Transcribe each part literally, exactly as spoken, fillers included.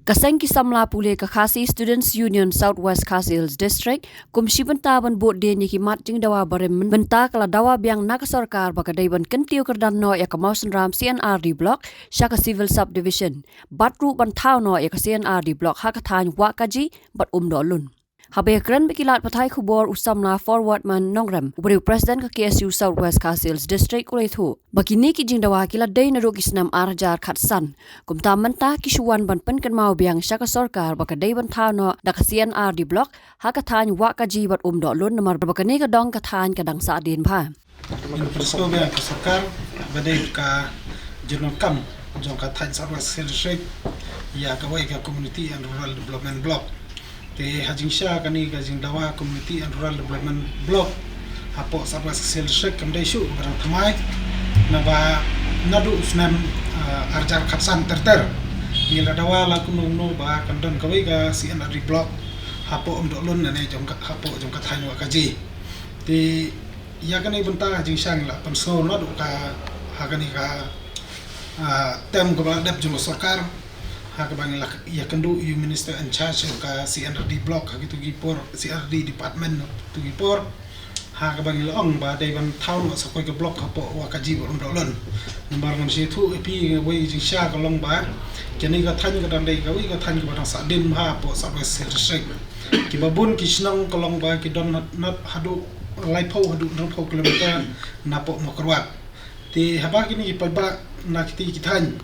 Ka seng ki samla pule ka Khasi Students Union South West Khasi Hills District, kum shi bynta ban bud dien ïa ki mat jingdawa barim, bynta ka la dawa biang na ka sorkar ba ka dei ban kyntiew kyrdan noh ïa ka Mawsynram C and RD Block sha ka Civil Subdivision, bad ruh ban thaw noh ïa ka C and RD Block ha ka thaiñ Wahkaji bad Umdohlun. Haba ïakren bad ki lad pathai khubor u samla Forwardman Nongrem, u briew president ka K S U South West Khasi Hills District, u la ïathuh ba kine ki jingdawa ki la dei naduh ki snem ar hajar khatsan. Kumta mynta ki shu wan ban pynkynmaw biang sha ka sorkar ba ka dei ban thaw noh da ka C and RD Block ha ka thaiñ Wahkaji bad Umdohlun, namar ba kane ka dong ka thaiñ ka dang sahdien bha. Ngin pynsngew biang ka sorkar ba dei ka jingdonkam jong ka thaiñ South West Khasi Hills District ïa kawei ka Community and Rural Development Block. Te ha jingshisha kane ka jingdawa Community and Rural Development Block hapoh South West Khasi Hills District kam dei shuh ba dang thymmai, naba naduh u snem, ah, ar hajar khatsan ter ter ngi la dawa la kumno kumno ba kan don kawei ka C and RD Block hapoh Umdohlun lane jong ka, hapoh jong ka thaiñ Wahkaji. Te ïa kane bynta ha jingshisha ngi la pynsngew naduh ka, ha kane ka, ah, term kaba la dep jong ka sorkar, ha kaba ngi la ïakynduh ïa u minister in charge jong ka C and RD Block ha kitu ki por, C and RD Department ha kitu ki por, ha kaba ngi la ong ba dei ban thaw noh sa kawei ka block hapoh Wahkaji bad Umdohlun. Namar ngan sa ïathuh ïa phi, kawei ka jingshisha ka long ba kane ka thaiñ ka dang dei kawei ka thaiñ kaba dang sahdien bha hapoh South West Khasi Hills District. Kiba bun ki shnong ka long ba ki don na, na haduh laiphew haduh hynriewphew kilometer napoh Mawkyrwat. Te haba kine ki paidbah na kiti ki thaiñ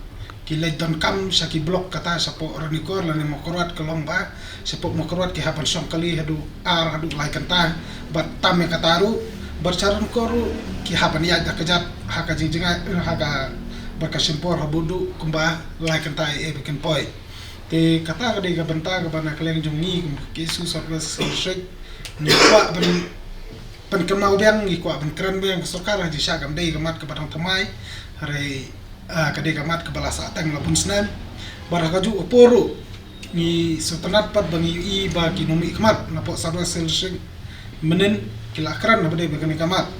ki leit donkam sha ki block kata shapoh Ranikor lane Mawkyrwat ka long ba shapoh Mawkyrwat ki hap ban shong kali haduh ar haduh lai kynta, bad tam ïa kata ruh, bad sha Ranikor ruh ki hap ban ïaid da kjat ha ka jingjngai, ha ka, bad ka shim por haduh kumba lai kynta ïa ei ba kin poi. Te kata ka dei ka bynta kaba na ka liang jong ngi kum ka K S U South West Khasi Hills District ngi kwah ban pynkynmaw biang, ngi kwah ban kren biang ka sorkar ha jingshisha kam dei ka mat kaba dang thymmai, hynrei, ah, ka dei ka mat kaba la sah teng la bun snem. Bad ha kajuh ka por ruh ngi sngewtynnat pat ba ngi ïohi ba ki nongmihkhmat napoh South West Khasi Hills District mynhynnin ki la kren haba dei ba kane ka mat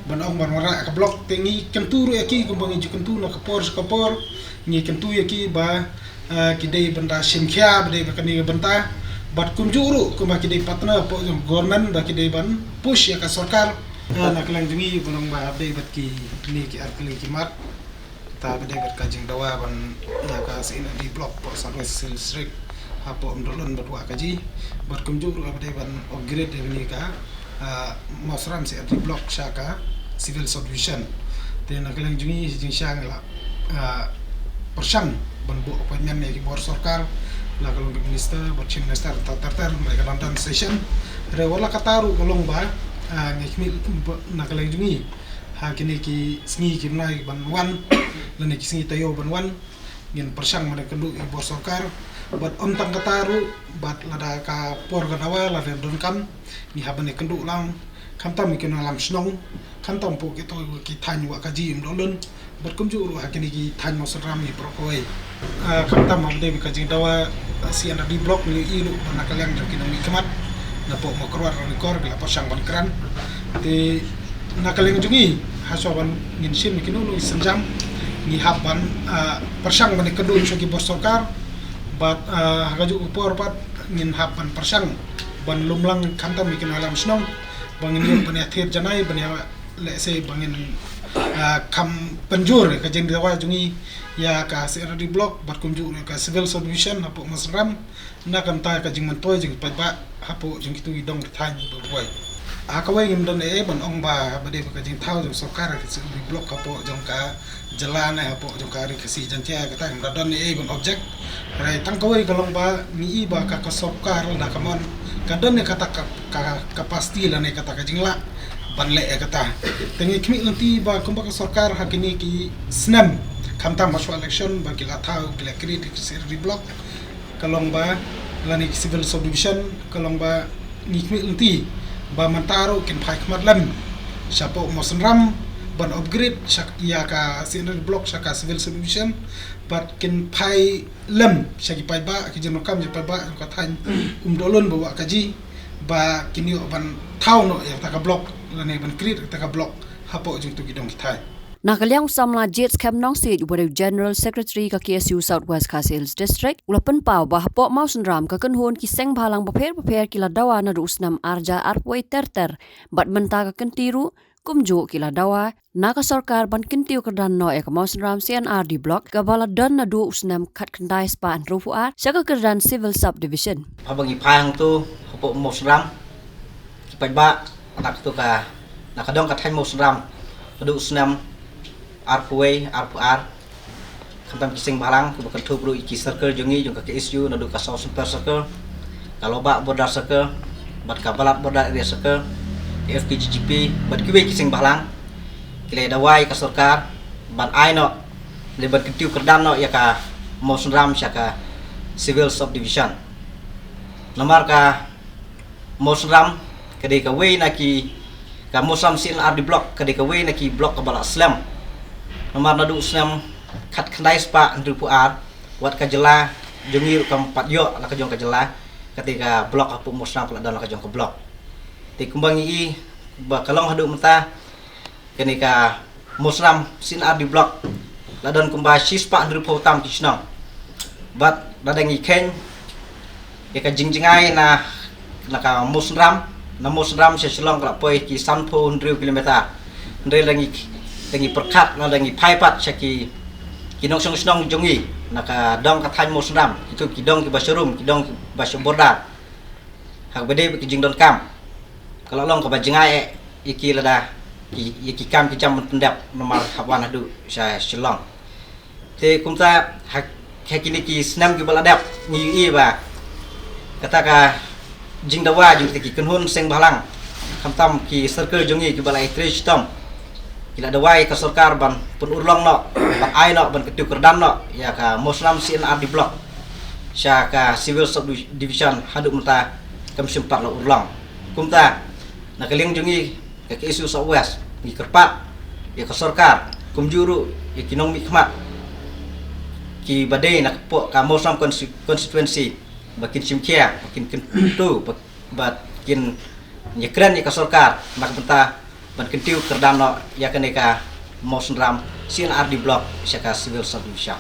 ban ong ban wanrah ïa ka block. Te ngi kyntu ruh ïa ki kumba ngi ju kyntu na ka por sha ka por, ngi kyntu ïa ki ba, ah, ki dei ban da shim khia ba dei ba kane ka bynta, bad kumjuh ruh kumba ki dei partner hapoh jong government ba ki dei ban push ïa ka sorkar. Ah, na ka liang jong ngi ba long ba dei bad kine ki ar tylli ki mat. Ta ba dei bad ka jingdawa ban ïa ka C and RD Block hapoh South West Khasi Hills District hapoh Umdohlun bad Wahkaji, bad kumjuh ruh ba dei ban upgrade ïa kane ka, ah, Mawsynram C and RD Block sha ka Civil Subdivision. Te na ka liang jong ngi ha jingshisha ngi la, ah, pyrshang ban buh appointment ïa ki bor sorkar, la ka long ka minister bad chief minister ter ter ter, hynrei ka dang don session. Hynrei wat la kata ruh ka long ba, ah, ngi khmih ba na ka liang jong ngi ha kine ki sngi ki bnai ban wan lane ki sngi taïew ban wan, ngin pyrshang ban ïakynduh ïa ki bor sorkar. Bad ym tang kata ruh, bad lada ka por ka dawa lada donkam, ngi hap ban ïakynduh lang, khamtam ïa ki nongïalam shnong, khamtam hapoh kito ki thaiñ Wahkaji, Umdohlun, bad kumjuh ruh ha kine ki thaiñ Mawsynram hi baroh kawei. Ah, khamtam haba dei ka jingdawa, ah, C and RD Block ngi ïohi ruh ba na ka liang jong ki nongmihkhmat napoh Mawkyrwat, Ranikor ki la pyrshang ban kren. Te na ka liang jong ngi, ha shuwa ban ngin shim ïa kino kino ki sienjam, ngi hap ban, ah, pyrshang ban ïakynduh sha ki bor sorkar. Bad, ah, ha kajuh ka por pat ngin hap ban pyrshang ban lum lang khamtam ïa ki nongïalam shnong ba ngin ïoh ban ïathir janai ban ïa lehse ba ngin, ah, kham pynjur ïa ka jingdawa jong ngi ïa ka C and RD Block bad kumjuh ïa ka Civil Subdivision hapoh Mawsynram, na ka bynta ka jingmyntoi jong ki paidbah hapoh jong kito ki dong ki thaiñ baroh kawei. Ha kawei ngim don ei ei ban ong ba, ba dei ba ka jingthaw jong sorkar ïa ka C and RD Block hapoh jong ka jylla ne hapoh jong ka Ri Khasi Jaiñtia, kata ngim da don ei ei ban object. Hynrei tang kawei ka long ba ngi i ba ka, ka sorkar lada ka mon ka don ïa kata ka, ka capacity lane kata ka jinglah ban leh ïa kata. Te ngi khmih lynti ba kumba ka sorkar ha kine ki snem, khamtam ha shuwa election ba ki la thaw, ki la create ïa ka C and RD Block, ka long ba lane ki Civil Subdivision, ka long ba ngi khmih lynti ba mynta ruh kin phai khmat lem shapoh Mawsynram ban upgrade sha ïa ka C and RD Block sha ka Civil Subdivision, bad kin phai lem sha ki paidbah, ki jingdonkam jong ki paidbah jong ka thaiñ Umdohlun bad Wahkaji, ba kin ïoh ban thaw noh ïa kata ka block lane ban create kata ka block hapoh jong kito ki dong ki thaiñ. Na ka liang u samla Jade Skhem Nongsiej, uba dei u General Secretary ka K S U South West Khasi Hills District, u la pynpaw ba hapoh Mawsynram ka kynhun ki seng bhalang bapher bapher ki la dawa naduh u snem arhajar arphew wei ter ter bad mynta ka kynti ruh, kumjuh ki la dawa na ka sorkar ban kyntiew kyrdan noh ïa ka Mawsynram C and R D Block kaba la don naduh u snem khatkhyndai spah hynriewphew ar sha ka kyrdan Civil Subdivision. Haba ngi phai hangto hapoh Mawsynram, ki paidbah na kato ka, na ka dong ka thaiñ Mawsynram, naduh u snem arphew wei, arphew ar, khamtam ki seng bhalang kiba kynthup ruh ïa ki circle jong ngi jong ka K S U, naduh ka Sawsymper Circle, ka Lawbah Border Circle, bad ka Balat Border Area Circle, ka F K G G P bad kiwei ki seng bhalang, ki la dawa ïa ka sorkar ban ai noh, lane ban kyntiew kyrdan noh ïa ka Mawsynram sha ka Civil Subdivision. Namar ka Mawsynram ka dei kawei na ki, ka Mawsynram C and R D Block ka dei kawei na ki block kaba la slem. Namar naduh u snem khatkhyndai spah hynriewphew ar, wat ka jylla jong ngi ruh kam pat ïoh la ka jong ka jylla, kata ka block hapoh Mawsynram ka la don la ka jong ka block. Te kumba ngi i ba ka long haduh mynta, kane ka Mawsynram C and R D Block la don kumba shispah hynriewphew tam ki shnong. Bad lada ngi kheiñ ïa ka jingjngai na, na ka Mawsynram, na Mawsynram sha Shillong ka la poi ki sanphew hynriew kilometer. Hynrei lada ngi, lada ngi pyrkhat, lada ngi phai pat sha ki, ki nongshong shnong jong ngi na ka dong ka thaiñ Mawsynram, kito ki dong kiba sharum, ki dong kiba sha border, ha kaba dei bad ki jingdonkam, ka la long kaba jngai eh ïa ki lada ki, ïa ki kam ki jam ban pyndep namar hap wan haduh sha Shillong. Te kumta ha, ha kine ki snem kiba la dep ngi ïohi ba kata ka jingdawa jong kita ki kynhun seng bhalang, khamtam ki circle jong ngi kiba la ïatrei shitom, ki la dawa ïa ka sorkar ban pynurlong noh, ban ai noh, ban kyntiew kyrdan noh ïa ka Mawsynram C and R D Block sha ka Civil Subdivision, haduh mynta kam shym pat la urlong. Kumta na ka liang jong ngi ka K S U South West, ngi kyrpad ïa ka sorkar, kumjuh ruh ïa ki nongmihkhmat kiba dei na ka, hapoh ka Mawsynram consti-, constituency, ba kin shim khia, ba kin kyntu, ba, ba kin ïakren ïa ka sorkar na ka bynta ban kyntiew kyrdan noh ïa kane ka Mawsynram C and R D Block sha ka Civil Subdivision.